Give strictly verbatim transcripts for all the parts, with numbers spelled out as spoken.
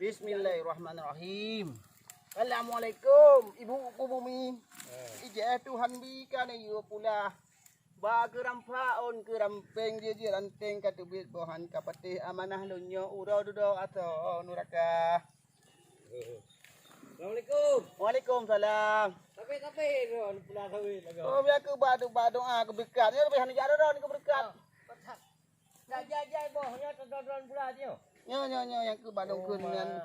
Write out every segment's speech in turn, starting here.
Bismillahirrahmanirrahim. Assalamualaikum, Ibu Bumi. Ijeh Tuhan bi ka neuyue pula. Ba keurampak ôn keurampeng jeuet-jeuet ranténg ka teubiet boh han ka patéh amanah lôn nyoe uroe dudoe asoe nuraka. Assalamualaikum. Waalaikumsalam. Tapi-tapi ron pula sawit lagoe. Oh, biar keu ba doa keubeureukat. Nyoe leubeh hana jak ron keubeureukat. Dah jai-jai boh nyoe tadon-don pula nyoe. Nyoe, nyoe, nyoe nyang keu ba dong keu nyan.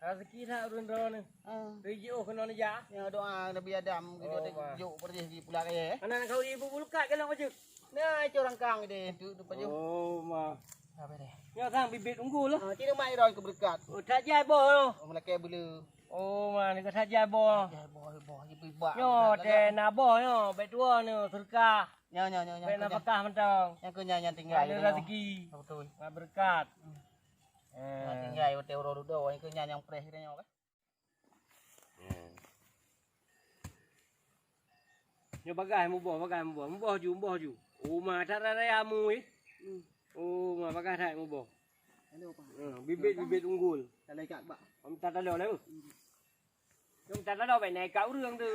Rezeki that ureueng droeneuh. Ah. Rijôh keunoe neujak. Nyoe doa Nabi Adam, oh, jok perih di pula kaya. Anak kau ibu bulukat galak macam. Nah, itu orang kang deh, tu tu paju. Oh, ma. Apa deh? Nyoe sang bibit unggul lah. Ah, tidak mai ron keubeureukat. Oh, that jai boh. Oh, melakèe bulu. Oh, ma, ni ka that jai boh. Jai boh, boh, ibu ibak. Nyoe teh na boh nyoe, bèk tuwo nyoe, seureuka. Nyoe, nyoe, nyoe. Bèk na pakah mantong. Nyang keu nyan, nyang tinggai. Ada rezeki. Betul. Nggak berkat. Nah, tinggai watèe uroe dudoe, nyang keu nyan nyang preh kita nyoe. Nyoe bagaih muboh, bagaih muboh, muboh ju, muboh ju. Uma that raya mui. Uma bagaih that muboh. Bibit-bibit unggul. Talai kat bak. Om tatalo lé. Om tatalo bèk naik kat ureueng tu.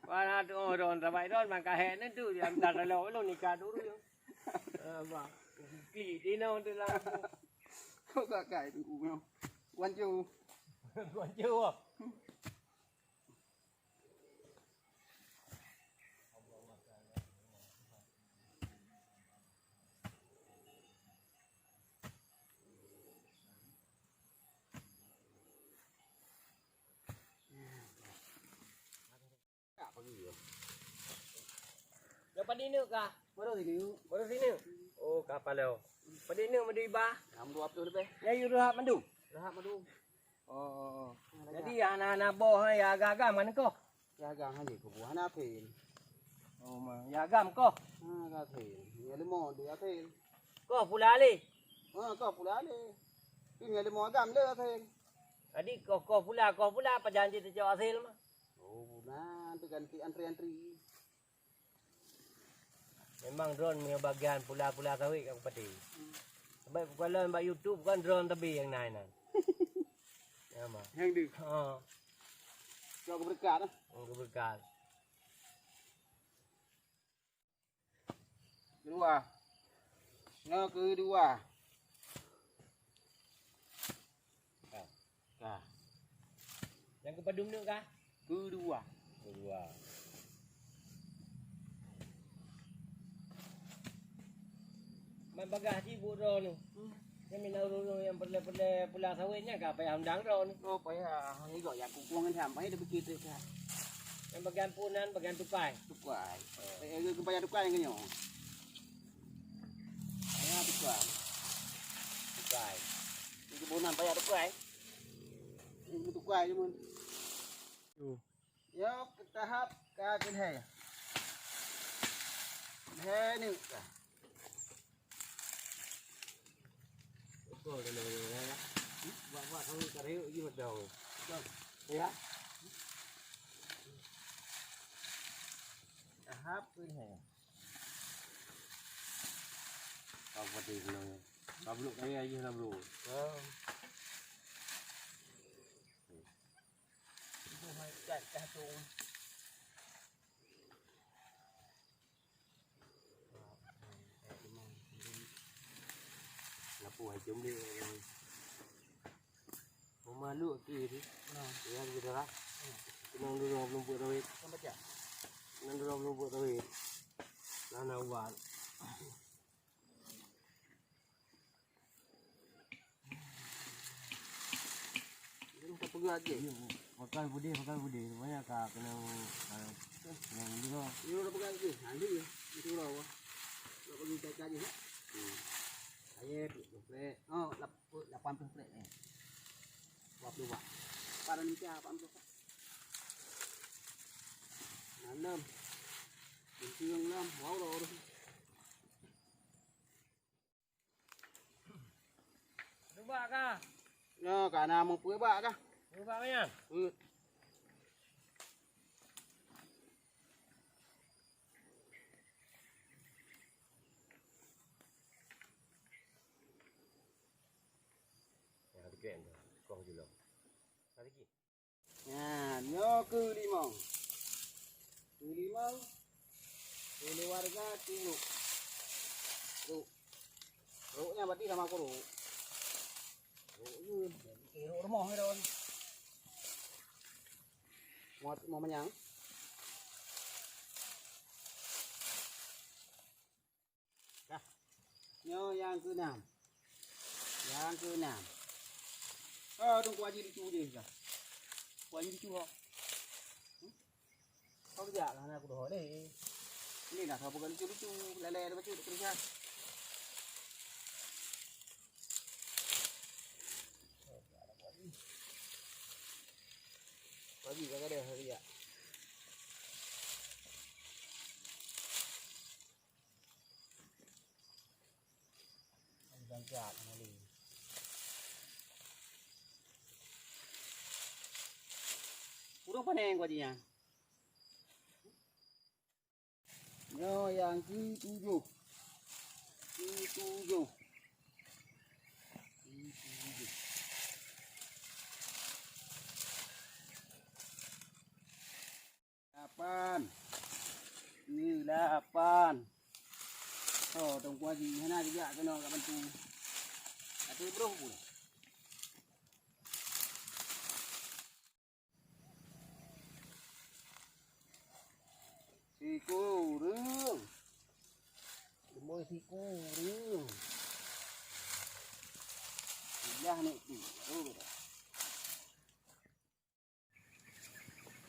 Wana tu oh don sabai don mangka hek ni tu dia tatalo lôn ni kat ureueng. Bah. Klik dino tu lah. Kok gak kai tu nyoe. Wan Ju. Wan Ju. Nyoe padit neuk kah? Baru sini. Baru sini. Oh, ka paloe. Padit neuk madu iba? Enam dua puluh lebih. Ya, yu reuhat mandum. Reuhat mandum. Oh, oh, oh. Jadi hana-hana boh ya agam-agam kan koh? Ya agam hana koh buah hana apel. Oh, ma. Ya agam koh? Ha, agam apel. Ya limo dua apel. Koh pula lé. Ha, koh pula lé. Ini limo agam le apel. Jadi koh-koh pula, koh pula apa janji teucok hasil mah? Oh, bulan tu ganti antri-antri. Memang drone punya bagian pula-pula sawit kat Kupati. Sebab kukalon bak YouTube kan drone tapi yang naik nan. Ya, mah. Yang tu. Ha. Kau keberkat lah. Yang keberkat. Kedua. Nyoe kedua. Ka. Ka. Nyang keupadum neuk kah? Kedua. Kedua. Man bagah cit buet droe nyoe. Nyan mina ureueng nyang peureulèe-peureulèe pula sawét nyan ka payah undang droe nyoe. Oh, payah. Nigok jak kukueng nyan, payah dipikir tu, Kak. Nyang bagian pun nan, bagian tukai. Tukai. Eh, eh, eh, payah tukai nyan nyoe. Payah tukai. Tukai. Ni keubunan payah tukai. Ni tukai je mun. Tu. Nyoe tahap ka keuhai. Keuhai ni ka. Betul, betul, betul, ya. Buat-buat kamu kariuk je betul. Betul. Ya. Tahap keuhai. Kau pati kena. Kau belum kaya aja lah, bro. Oh. Lapor hai jom dia. Rumah lu tu tu. Nah. Ya, betul lah. Kenang dulu belum buat duit. Kenang dulu belum buat duit. Nah, nah, ubat. Ini kita pegat je. Iya, makan pudih, makan pudih. Banyak kak kena, ah, kena juga. Ini udah pegat je. Nanti ya. Itu udah. Udah pergi cari-cari ya. Hmm. Saya prek. Oh, lap-, lapan puluh prek eh. Dua puluh watt. Padan ni lapan puluh watt. Nah, enam. Kunci yang enam. Wow, udah urus. Rubak kah? Nyoe ka na meupeue bak kah? Rubak nyan. Peuet. Ya, dikek tu. Kong jilo. Nyan, nyoe keulimong. Keulimong, keuluwarga keu rhok. Rhok. Rhok nyan berarti sama keu rhok. Rhok jeuet. Keu rhok rumoh nyoe dah. Mau, mau manyang. Dah. Nyoe nyang keunam. Nyang keunam. Oh, Teungku Haji lucu jih dah. Teungku Haji lucu ho. Hmm? Kau bijak lah, aku dah deh. Ini dah, kau bukan lucu-lucu. Lalai ada bacut, terus dah. Pagi kagak ada, bijak. Ureueng pane ngon jih nyan? Nyoe nyang keutujôh. Keutujôh. Keutujôh. Lapan. Ni lapan. Oh, Teungku Haji, hana geujak keunoe ka bantu. Ateueh broh pun. Sikureueng. Leumoi sikureueng. Sudah ni tu. Oh.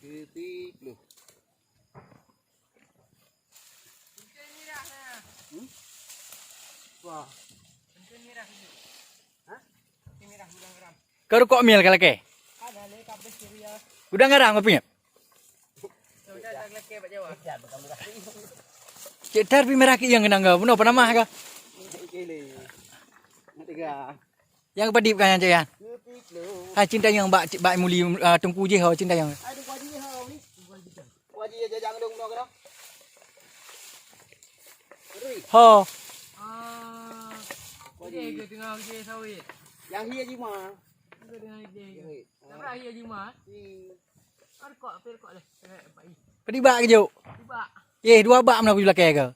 Keusiplôh. Hmm? Wah. Hah? Keu rukok miel ka lakèe? Gudang garam ka piep. Cek tar pi mirah keuieng keunong ka, bunoe peunamah ka. Nyang padib ka nyan, Cik, ya? Hai, Cintayong bak, bak Muli, ah, Teungku jih ho, Cintayong. Ho. Ah, dia ke tengah kerja sawit? Yang hia jima. Dia tengah kerja. Siapa hia jima? Hmm. Kau rekod, apa rekod leh? Padib bak keuju? Dua bak. Eh, dua bak mana aku lakèe ke?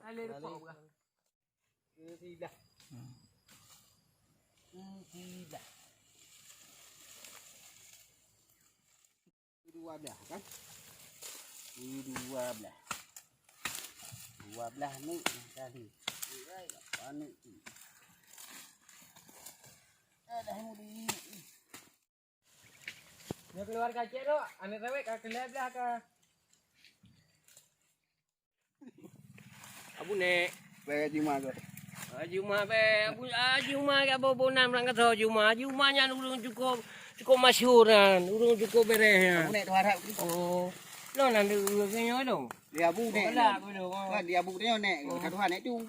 Lalu rekod bukan? Keusiplôh. Keusiplôh. Dua blah kan? Ini dua blah. Dua blah ni tadi. Panik tu. Dah mudi. Nyoe keuluwarga Cek Rok, aneuk sawét ka keu lhèe blah ka. Abu Nek. Bèe juma keu. Ah, juma bèe. Abu, ah, juma ka boh-boh nan bak gasoe juma. Juma nyan ureueng cukôp, cukôp masyhur nyan. Ureueng cukôp bèrèh nyan. Abu Nek tu harap tu. Oh. Lôn nan ureueng nyoe dong. Di Abu Nek. Kan di Abu Nek. Oh. Ka Tuhan Nek tu.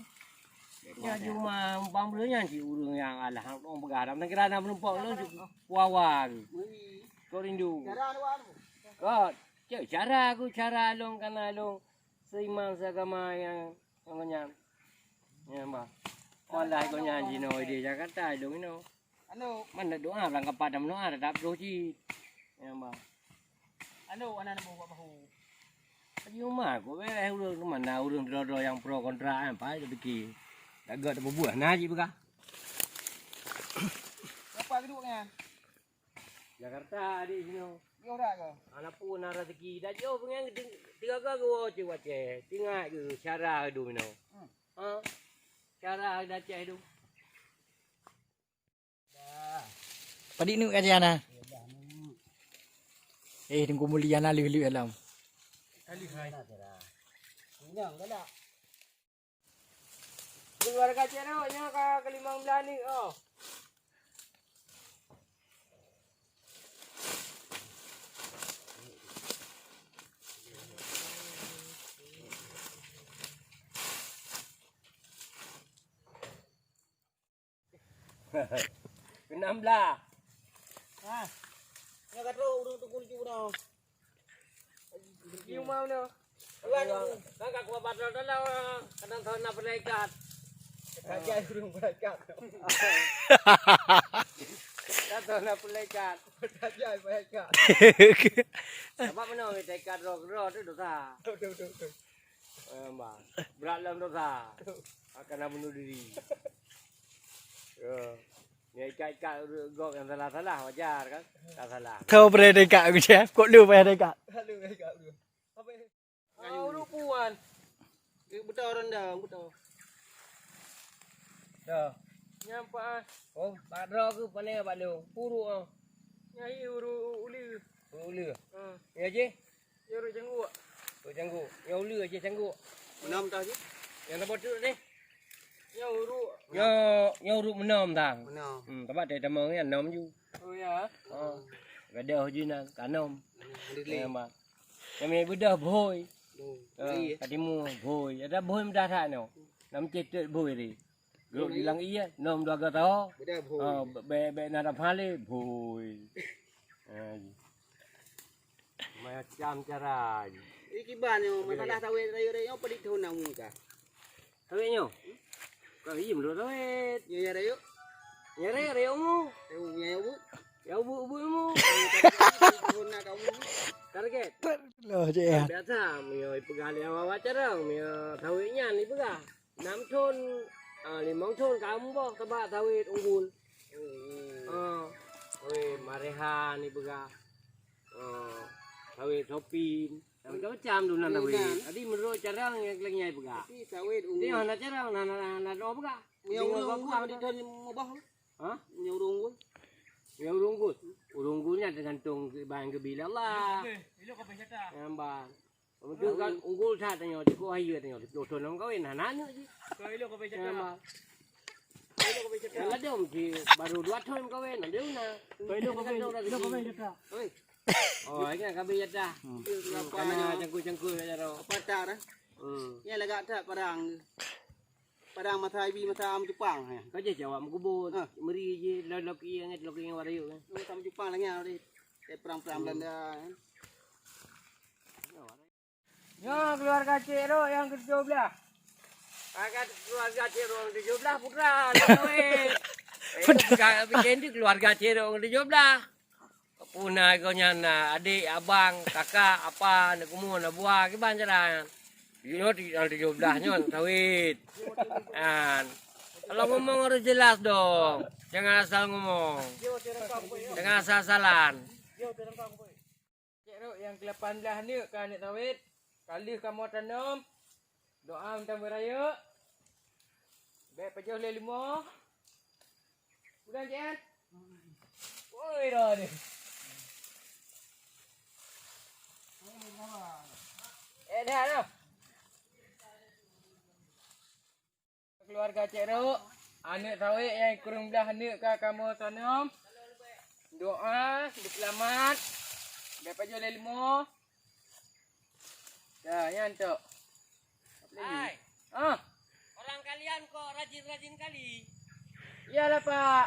Ya, juma umpama nyan cit ureueng nyang alah, ureueng peugah lam neugara na meunumpok lôn cit wawa tu. Kau rindu. Kot, cek cara aku, cara lôn kana lôn seiman seagama nyang, nyang nyan. Ya, bah. Wallahi kau nyan jinoe di Jakarta, lôn inoe. Anu. Mana doa, orang kapat dah meudoa, tetap terus cit. Ya, bah. Anu, anak nak bawa bahu. Di rumah aku, eh, ureueng mana ureueng droe-droe nyang pro kontra, eh, pai tapike. Lagak tapeubuah, na cit peugah. Siapa duduk nyan? Jakarta, adik sinoe. Dia orang ke? Anak pun na rezeki. Dah jauh pengen tiga ke gua cik waceh. Tinggal ke cara hidup inoe. Hmm. Ha? Cara dah cek hidup. Padit nu ka jiana? Eh, Teungku Mulia na lheueh-lheueh lom. Keuluwarga Cek Rok nyoe ka keulimong blah ni, oh. Keunam blah. Ha. Nyoe ka trok ureueng teuku lucu bunoe. Di rumah bunoe. Tuan, kan ka kuat batal dalam, kadang tahun nak pernah ikat. Raja ureueng pernah ikat. Dah tahu nak malaikat. Dah jadi malaikat. Sebab mana malaikat roh-roh tu dosa. Betul, betul, betul. Eh, bah. Berat dalam dosa. Akan bunuh diri. Ya. Ni ikat-ikat gob nyang salah-salah, wajar kan? Tak salah. Kau pernah dekat aku, Chef? Kok lu pernah dekat? Lalu dekat aku. Apa? Ah, uruk puan. Eh, betul orang dah, betul. Dah. Nyampak ah. Oh, bak droe ke pané bak lôn? Uruk ah. Nyai uruk ulu. Uruk ulu. Ha. Ya je? Ya uruk cangguek. Uruk cangguek. Ya ulu je cangguek. Enam dah je. Yang nombor tu deh. Ya uruk. Ya, ya uruk menom tang. Menom. Hmm, tempat dia tamong ya enam ju. Oh ya. Ha. Gadoh je nak kanom. Alhamdulillah. Ya, Mak. Nyang meubeudôh bhôi. Oh, ah, iya. Ka timu bhôi. Ada bhôi mudah that nyoe. Nam cetet bhôi ri. Grok di lang iya, nom dua gata. Bedah bhôi. Ah, be-, be-, be na dalam hale bhôi. Ah, macam cara. Ini kiban nyoe, masalah tawet rayeuk-rayeuk nyoe pedik thon nak muka. Tawet nyoe. Kau iya menurut tawet. Ya, ya, rayeuk. Ya, rayeuk, rayeuk mu. Rayeuk, ya, ya, bu. Ya, bu, bu mu. Thon nak kamu. Target. Loh, cik ya. Biasa, mio ipeugah lé awak-awak carang, mio tawet nyan ipeugah. Enam thon, ah, limong thon kamu boh teuba tawet unggul. Ah, tawet marehan ipeugah. Ah, tawet sopin. Macam-macam tu nan tawet. Tawet nan. Jadi menurut carang nyang lagèe nyan ipeugah. Tapi tawet unggul. Dia hana carang, hana, hana, hana doa peugah. Yang ureueng unggul di thon mubah. Ha? Yang ureueng unggul. Yang ureueng unggul. Ureueng unggul nyan tergantung ban geubi lé Allah. Ilok ka bai jatah. Nyang ban. Betul kan unggul that tanyoe, dikok hayeue tanyoe, dua thon lam kawin, hana aneuk jih. Kau ilok ka bai jatah. Nyang ban. Ilok ka bai jatah. Yang ladom jih baru dua thon kawin, ada una. Kau ilok ka bai, ilok ka bai jatah. Oi. Oh, ingat ka bai jatah. Hmm. Karena cangkul-cangkul kat jaroe. Apa tak dah? Hmm. Ni lagak tak parang. Padang masa ibi masa meucupang, ya. Kau je jawab meukeubut. Ah. Meri je, lok-lok iya ngat, lok iya warayu, kan. Oh, masa meucupang lagi, ah, deh. Eh, perang-perang Belanda, kan. Nyoe keluarga Cik Rok yang ketujuh belas. Keluarga Cik Rok yang ketujuh belas, putra, nak kawin. Eh, putra. Bukan, bukan itu keluarga Cik Rok yang ketujuh belas. Puna gobnyan na adék, abang, kakak, apa, aneuk keumuen, aneuk buah, kiban cara nyan. Nyoe ti-, nyang tujoh blaih nyoe tawet. Kan. Kalau ngomong harus jelas dong. Jangan asal ngomong. Jangan asal-asalan. Cek Rok nyang kelapan blaih aneuk ka aneuk tawet. Ka lheueh kamoe tanom. Doa mantong beurayeuk. Bèk pajoh lé leumo. Udah, Cik, kan? Oi, dah deh. Eh, dah, dah. Keluarga Cek Rok, aneuk tawet nyang kureueng blaih aneuk ka kamoe tanom. Doa, beuseulamat. Bèk pajoh lé leumo. Ya, nyan tok. Hai. Ah. Orang kalian kok rajin-rajin kali? Iyalah, Pak.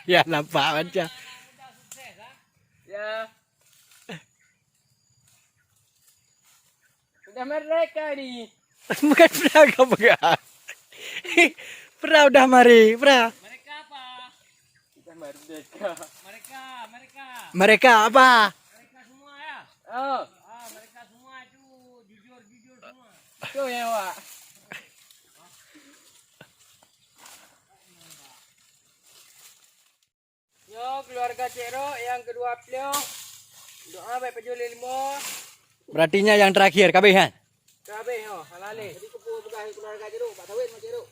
Ya, nampak macam. Anak muda sukses, ah. Ya. Sudah merdeka ni. Bukan pernah kau pegang. Pernah udah mari, pernah. Mereka apa? Kita merdeka. Mereka, mereka. Mereka apa? Mereka semua ya? Oh. Ah, mereka semua itu jujur-jujur semua. Tu ya, Wak. Nyoe keluarga Cek Rok nyang keudua ploh. Doa bèk pajoh lé leumo. Berarti nyan nyang terakhir, ka abéh, kan? Ka abéh, oh, halalé. Jadi, keupeue peugah keluarga Cek Rok, bak sawét ngon Cek Rok?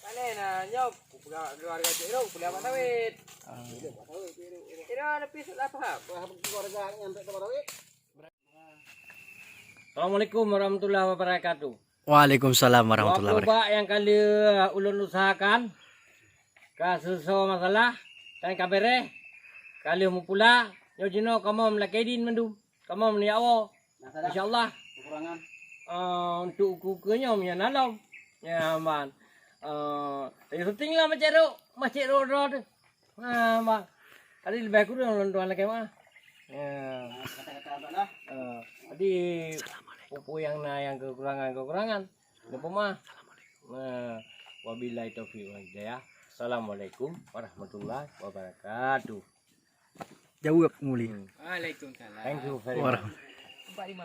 Ka lé na, nyoe peugah keluarga Cek Rok, peugah bak sawét. Ah. Cek Rok, bak sawét, Cek Rok. Cek Rok, tapi salah paham. Wah, keluarga nyang tak bak sawét. Assalamualaikum warahmatullahi wabarakatuh. Waalaikumsalam warahmatullahi wabarakatuh. Dua ploh bak nyang ka lheueh ulôn usahakan, ka seusoe masalah, dan ka bèrèh, ka lheueh meupula, nyoe jinoe kamoe meulakèe idin mandum. Kamoe meunyoe Allah. Nah, salah. Insya Allah. Kekurangan. Ah, untuk uku-uku nyoe meunyoe na lom. Ya, man. Ah, jadi syuting lah macam tu. Macam tu, tu, tu. Ha, bah. Tadi leubeh kureueng lôn tuan lakèe meu'ah. Ya. Nah, kata-kata abang lah. Eh, jadi, peue-peue nyang na nyang kekurangan-kekurangan, lôn peumaaf. Nah, wabillahi taufiq wal hidayah. Assalamualaikum warahmatullahi wabarakatuh. Jawab muli. Hmm. Waalaikumsalam. Thank you very much. Warahmatullahi. Empat lima.